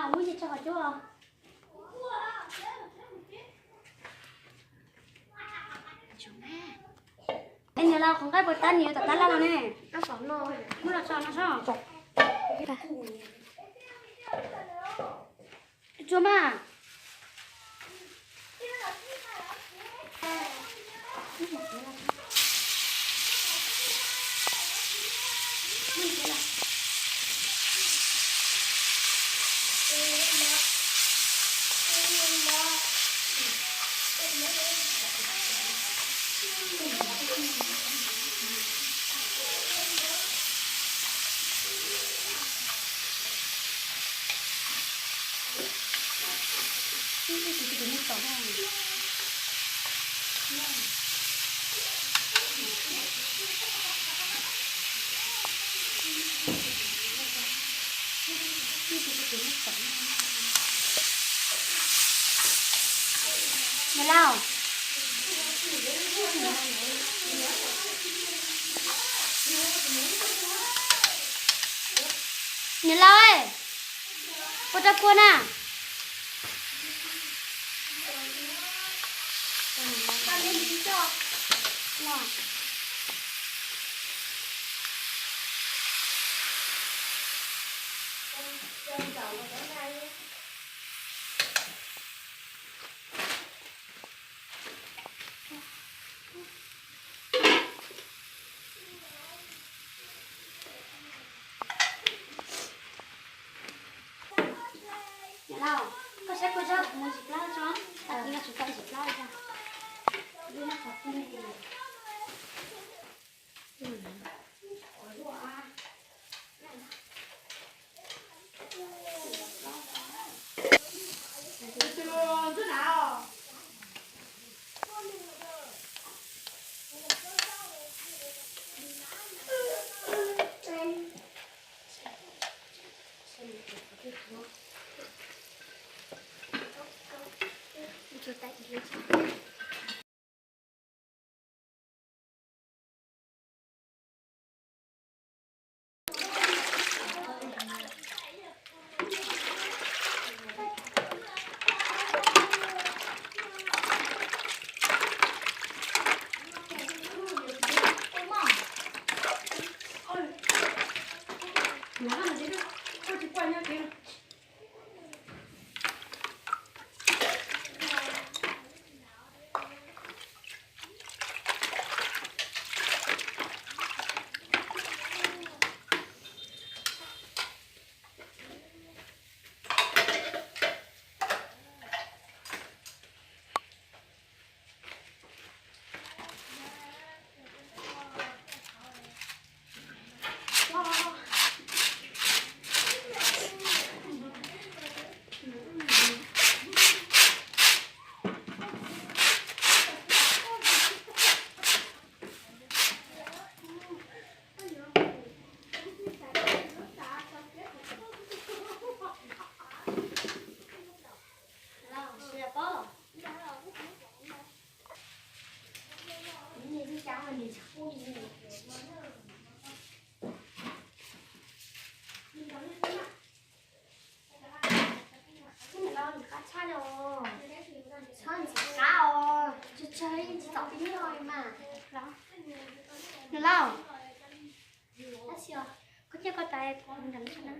Muab nce tso qhov cub. Es niam laus, qhov nqaij puas tab, nws yuav tom tab laj los ne? Muab los tso no sob. Tsuag mas. Niam laus, niam laus, puas tau kua na? Niam laus, koj saib kua zaub kuv muab ntsis plaub tso, tag kis koj tsis tau ntsis plaub li cas. Qab tshaj li os, txhob ntxiv qab os, tsawg tsawg yeej tsis txaus peb noj li mas. Nws lauj, tab sis koj ciaj koj tais nram lub sab na.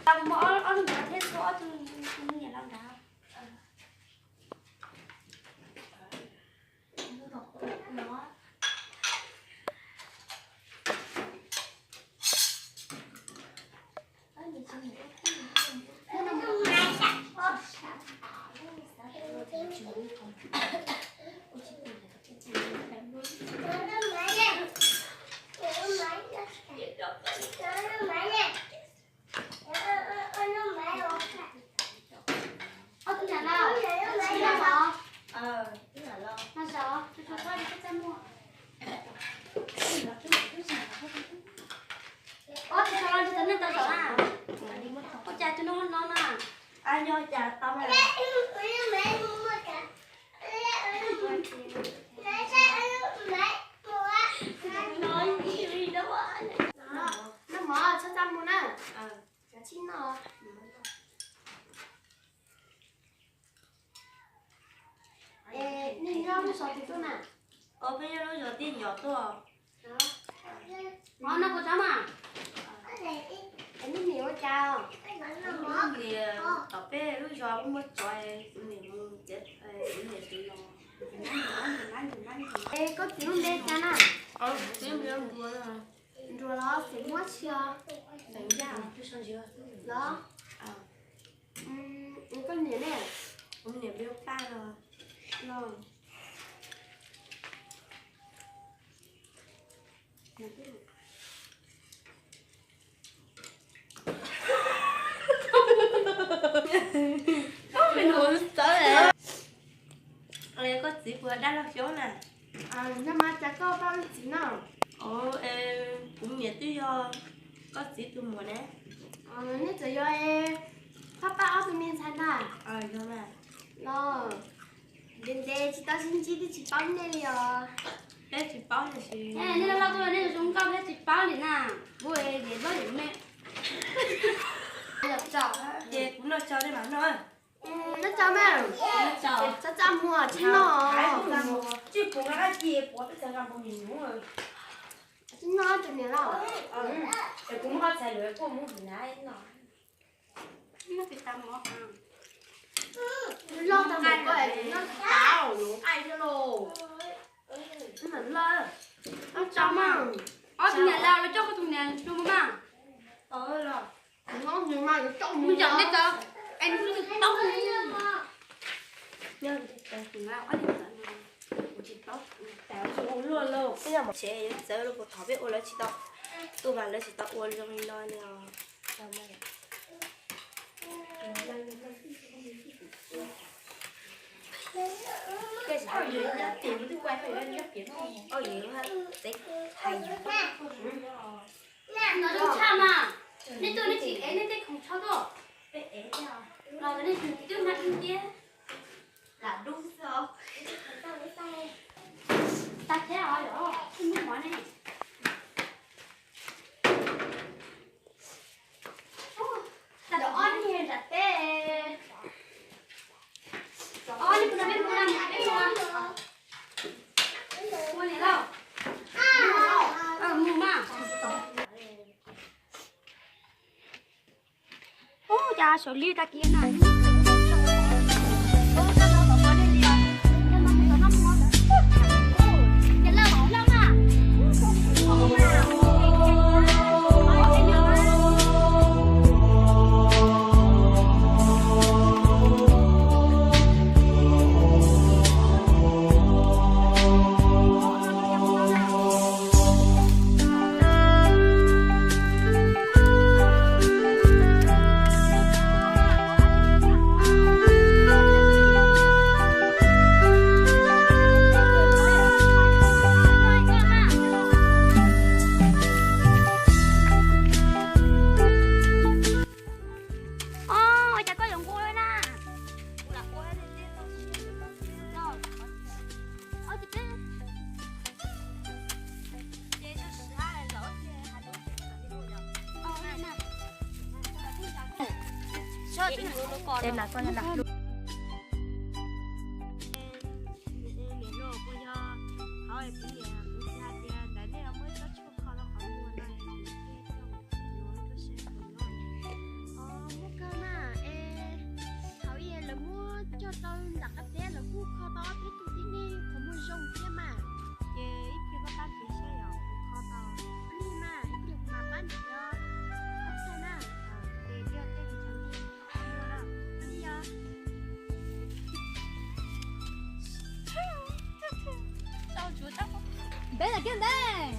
Tau muaj ob, ob tug nrad thiab, tshuav ob tug niam laus nrad. Ob tug niam laus, no zov, no zov. Ua cas tus no no na? Nyob cas tau na. Noj mov txhob txaj muag na. Kav tsij noj. Es nej nyob lub zos twg tuaj na? Peb nyob lub zos Tiaj Nyom tuaj. Mov no puas tau mas? Es nej niam ua cas? Niam tom peb lub zos muaj tsov, kuv niam mus txiav, kuv niam txiv los. Es koj txiv lub npe cas na? Txiv npe Nruas. Nruas los xeem Huab Tshis os? Los. Koj niam ne? Kuv niam npe Paj los. Koj txiv puas dab laug Xyoob na? Yog mas, cas koj pab wb txiv no? Kuv niam twb yog koj txiv tus muam ne. Nej txawm yog pab pab ob tug me ntxhais ntag. Yog mas. Los, ntev ntev tsis tau sib ntsib twb tsis paub nej li os. Peb tsis paub tiam sis nej loj loj tuaj nej zoo nkauj peb tsis paub li na. Kuv es niam loj yim me. Ces kuv noj tso nej mam noj. Noj tso mas. Txhob txaj muag tsis noj. Tsis pub nqa dab tsi puav peb txhais nqa npua mis nus. Tsis noj tus niam los. Es kuv muab qhov txhais lawm kuj muab hais na no. Noj tsis tas mov. Loj tag npaum ko es noj tsis tas, nqaij thiab lauj. Noj tso mas. Ob tug niam laus los coj koj tus niam mus mas. Noj nws mas yuav coj mus yom. Nyob tsev yuav txawv los puas thov peb ua lawv tsis tau, tuaj mas lawv tsis tau ua zoo li no li os. Ntawd zoo tshaj mas. Nej tuaj nej tsis ev nej tej khoom tsho tuaj. Los ntawd nej tus twb mag ib tiab. Lam dub xwb os. Tag thiab os, yog muaj mov ne. Ob niag nram teb. Ob niag puas no peb mus na, peb mus. Mus niam lauj. Mus mas. Ub, cas sawv li tag kis na. Ua cas koj yuav nqua na? Kuv lam ua li teb tau siab. Ces tsis hab lawm ces hais lus. Niam laus puas yog, hauv kuv niam kuv hais tias ntawd nej muab ib tsob tshuaj kho rau qhov muag no. Muaj kawg mas es thaum ub lawv muab coj rau nram qab teb lawv kuj kho tau ob peb tug tib neeg qhov muag zoo thiab mas. Ces ib pliag koj pab piav saib yog kuv kho tau li mas ib pliag kuv mam pab nrhiav ob txhais na. Ces yog tej cov me qhov muag na, li yog. Npeb lam kiag npeb.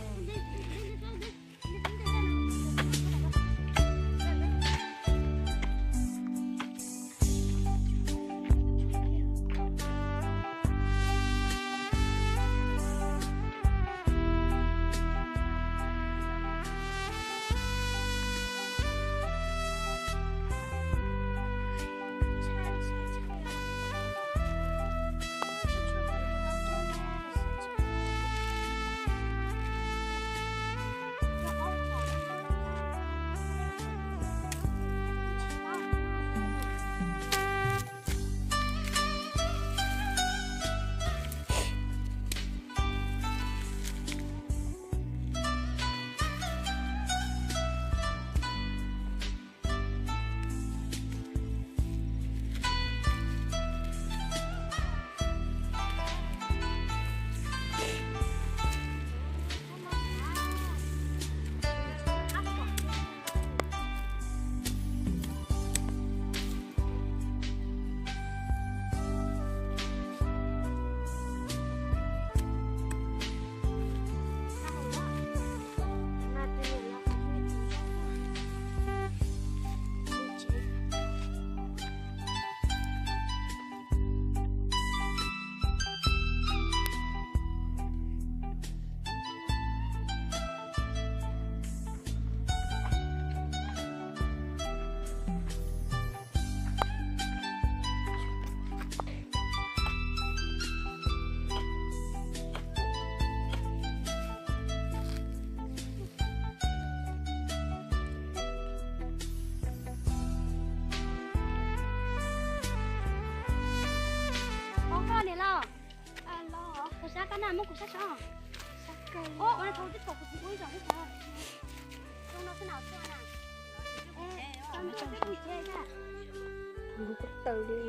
Muab kuv sab sab. Ua thaum twb pom kuv txiv ua ib zaug xwb. Zoo no xwb na tuaj na. Lub ko taw li.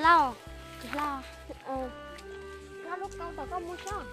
Lauj, tsis hla. Lub kau tom koj mus sab.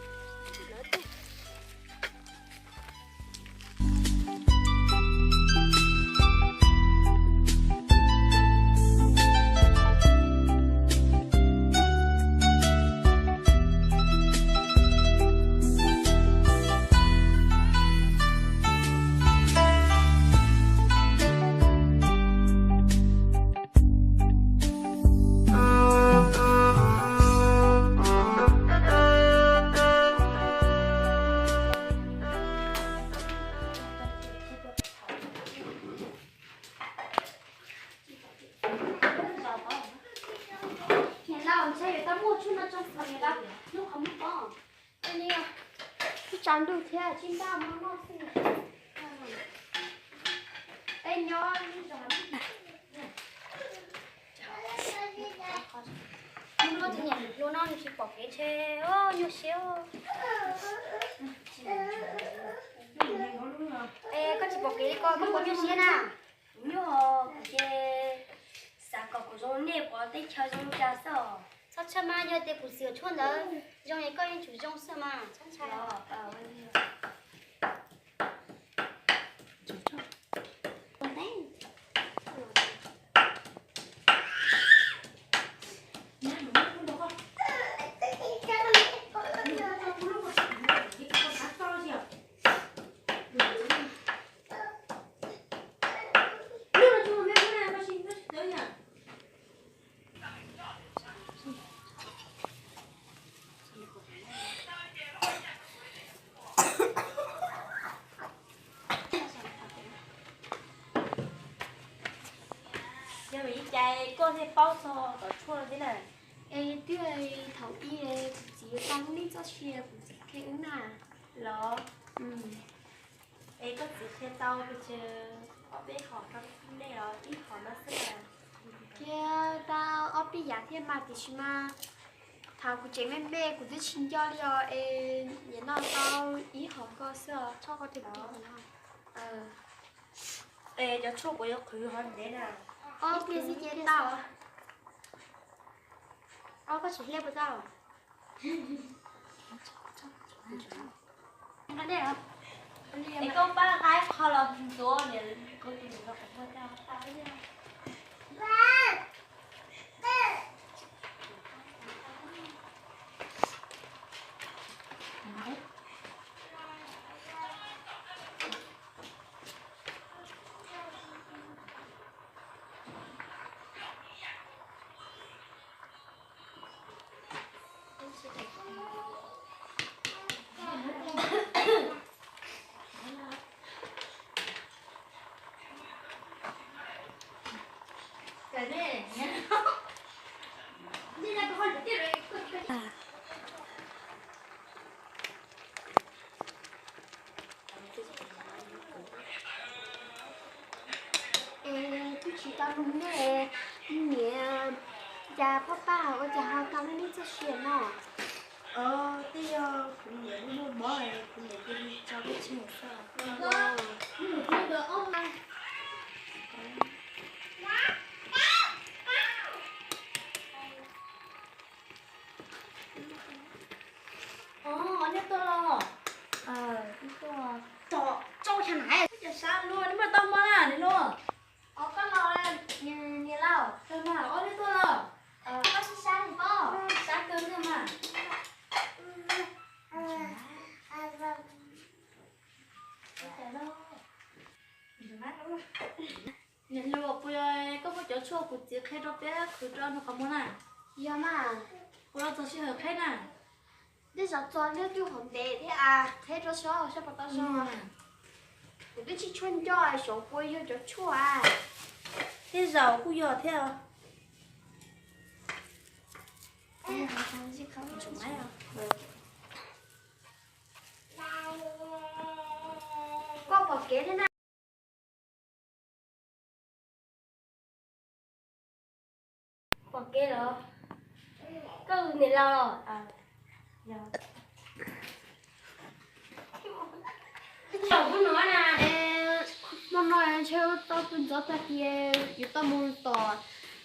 Niam laus, ntshe yuav tau muaj tshuaj no tsoo xov niam laus lub qhov muag pob. Ib tsam ntuj thiab tsis npaj mov noj xwb. Peb nyob lub zos, lub no nws tsis pom kev ntshe nyuaj siab. Es koj tsis pom kev li ko koj puas nyuaj siab na? Kuv nyuaj, kuv ces xav kom kuv zoo nej pom teb chaws zoo li cas xwb os. Txhob tshaj mas, yog tias kuv txiav tshuaj ntawd zoo es koj yeej tsum zoo xwb mas, txhob ntshai. Yog vim li cas koj thiaj paub txog tom tshuaj thiab na? Es twb thaum ub kuv txiv tau lub neej txoj sia kuv txiv qhia wb na. Los? Es koj txiv qhia tau pes tsawg, ob peb hom rau nej los ib hom no xwb na? Qhia tau ob peb yam thiab mas, tiam sis mas thaum kuv tseem me me kuv twb tsis nco li os, es nim no tau ib hom ko xwb os, txhob koj tus no. Es cov tshuaj kuv yuav qhwv hov ntev na. Ob pliag xwb ces tau. Ob, koj tsis hle puas tau? Es koj pab nqa ib qho los ntxuav niam. Es twb tsis tau lub neej, niam, cas poj paj ua cas ho tau lub neej txoj sia no? Twb yog kuv niam muaj mob, kuv niam cia li tso peb tseg xwb. Ob, nej tuaj los? Tom tsau xya na, cas sab luaj, nej muaj tau mob na niam hluas? Ob, koj los, niam laus. Tau mas, ob, nej tuaj los? Koj sib sab li pob, sab kawg nkaus mas. Niam hluas, puas yog koj muab cov tshuaj kuv txiv qhia rau peb qhwv rau nws qhov muag na? Yog mas. Puas los txog sij hawm qhib na? Tej zaum txog nyob twb hov ntev thiab, qhib rau seb seb puas tau zoo. Kuv twb tsis tshua nco xyov puas yog cov tshuaj. Tej zaum kuj yog thiab. Koj pom kev thiab na. Pom kev los? Koj niam laus los? Hmo no ntshe tau pw ntxov tag ces yuav tau mus tom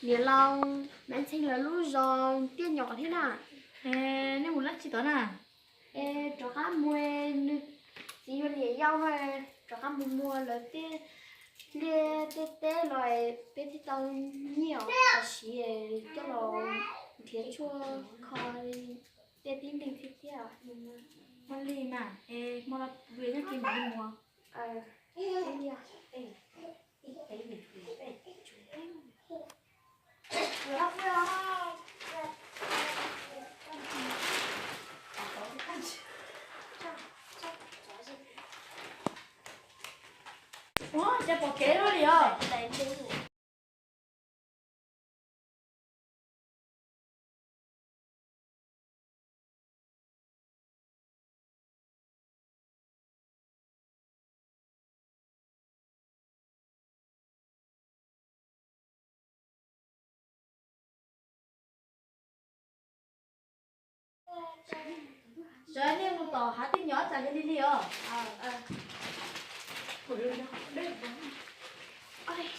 niam laus Maiv Ntxhee lawv lub zos Tiaj Nyom thiab na. Nej mus dab tsi tod na? Es rov qab mus, nws txiv yuav niam yau no, rov qab mus muag lawv tej liaj tej teb los peb thiaj tau nyiaj tam sim coj los nrhiav tshuaj kho tej tib neeg thiab thiab. Hmo li mas, es hmo no kuv yuav nyob kiag mam li mus. Ua cas pom kev luaj li os. Sawv nej mus tom hav Tiaj Nyom tsam yog li li os.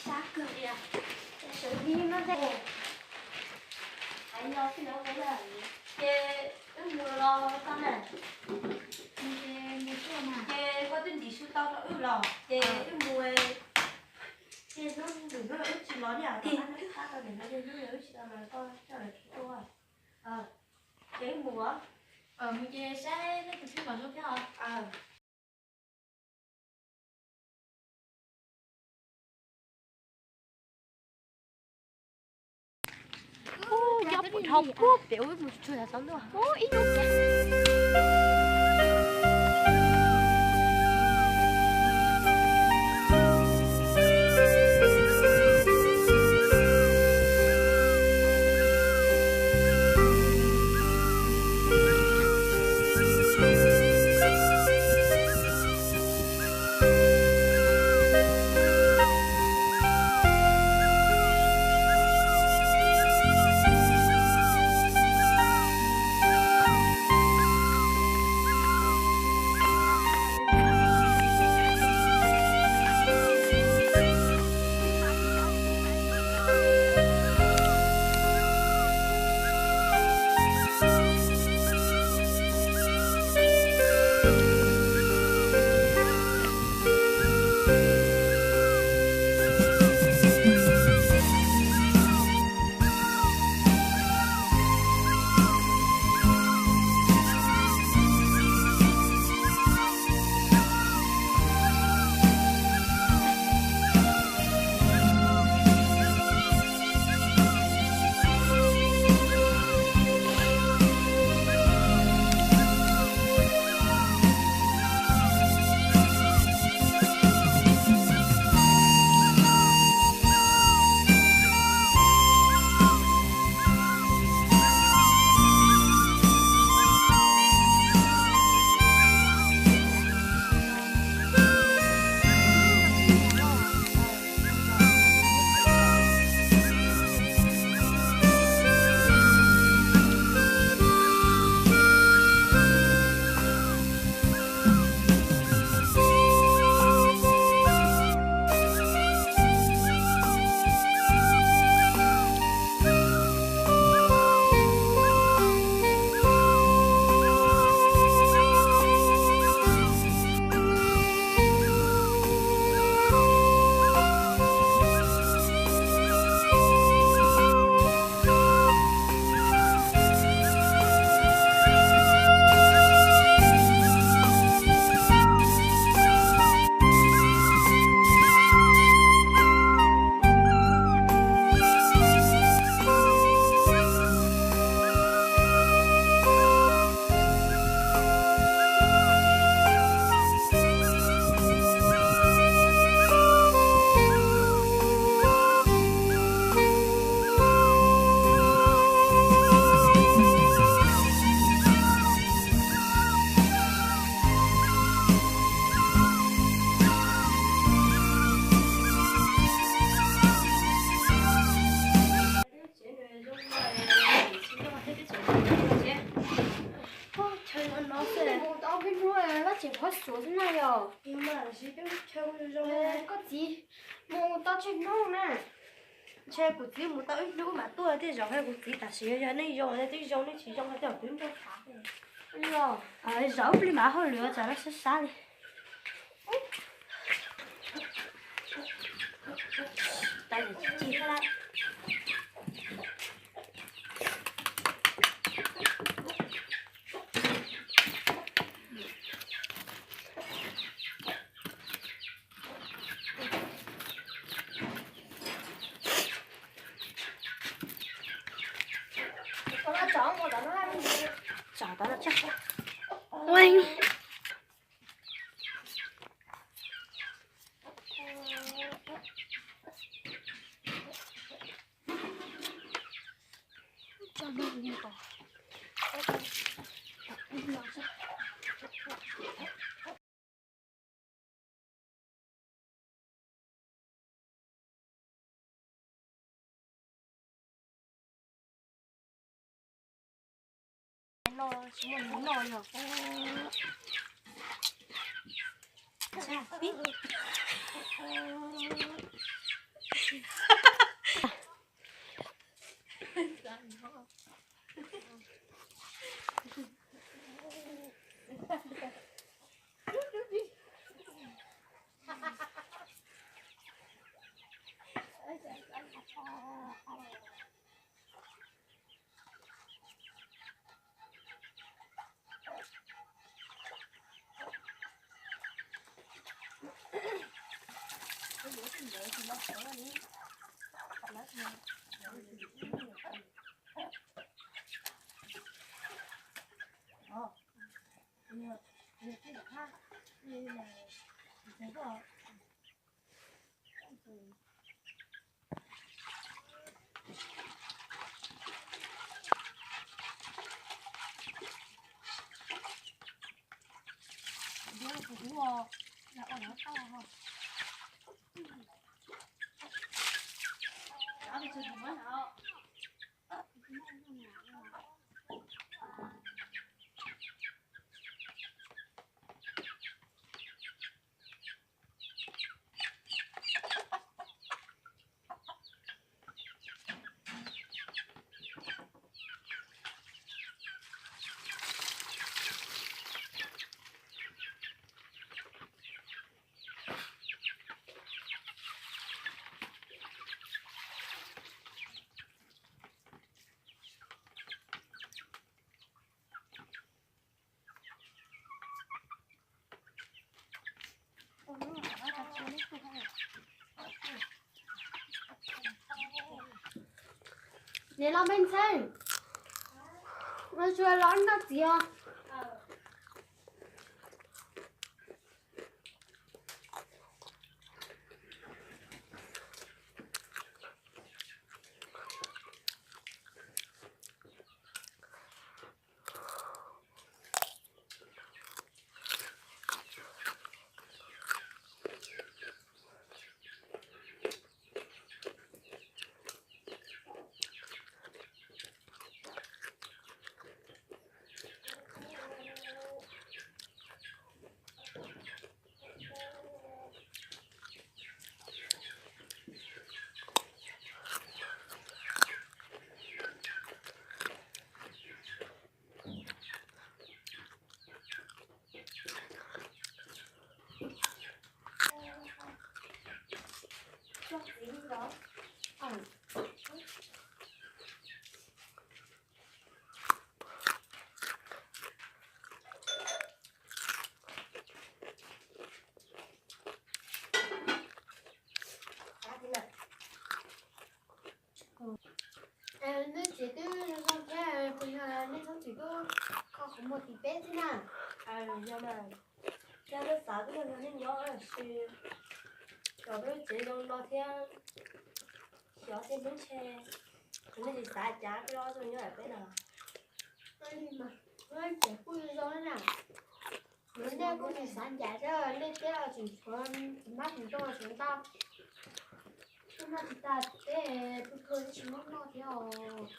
Sab kawg li, sawv li no. Ces wb mus los tau na. Ces koj twb ntim su tau rau wb los ces wb mus. Ces hnub, hnub wb tsis los li, hnub no wb tsis tau los, koj coj lawv tuaj. Ces wb mus. Mus ces saib nej tus tsheb los zoo thiab os. Ub, nyob puag dhau puag pem ub, mus tsuag xov luaj. Ub, ib hnub kiag. Peb hnub lab tseem qhuav xuav xwb na yog. Koj txiv mus tau tsheej hnub na. Ntshe kuv txiv mus tau ib hnub mam tuaj, tej zaum kuv txiv tam sim yog nej zoo nej twb zoo, nej tsis zoo nej twb nrog tham. Zaum plig mam hauj lwm tsam no sab sab li. Niam los npej ntxhee, no tsuas los noj txiv os. Nej tsev twb zoo zoo thiab, puas yog nej txhob txwm tuaj kho qhov muag tim peb thiab na? Yog mas, thiab nej xav twb yog nej nyob tab sis cov peb lub tsev zoo no thiab, xyov tej hnub ntshe nej tsis xav cas peb los nyob peb no. Tsev kuj zoo na, nej kuj tsis xav ncaim thiab, nej thiaj tseem tshuav tus mab tus ntxhais tseem ntau, twb noj tsis tas teb, pw kawg twb tsis muab noj thiab os.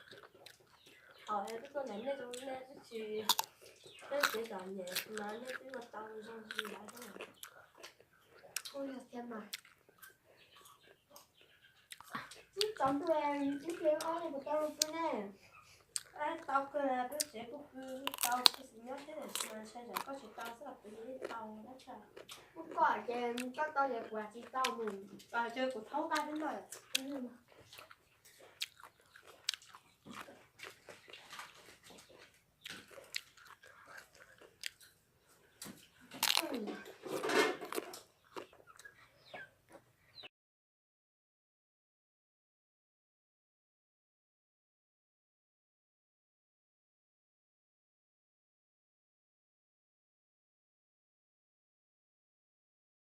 Thaum twb tuaj ntawm nej zoo nej twb tsis Peb tsev txom nyem no nej twb ua tau zoo li lawv thiab. Kuj yog thiab mas. Ib tsob ntuj, ib pliag ob leeg puas tau pw ne? Tau kawg, peb tsev kuj pw tau tsis xis nyob thiab, tiam sis mas ntshai tsam koj tsis tau xwb los kuv yeej tau dab tsi. Kuv koj ces koj tau ces kuv tsis tau mus. Ces kuv thaub nqaij xwb ntag.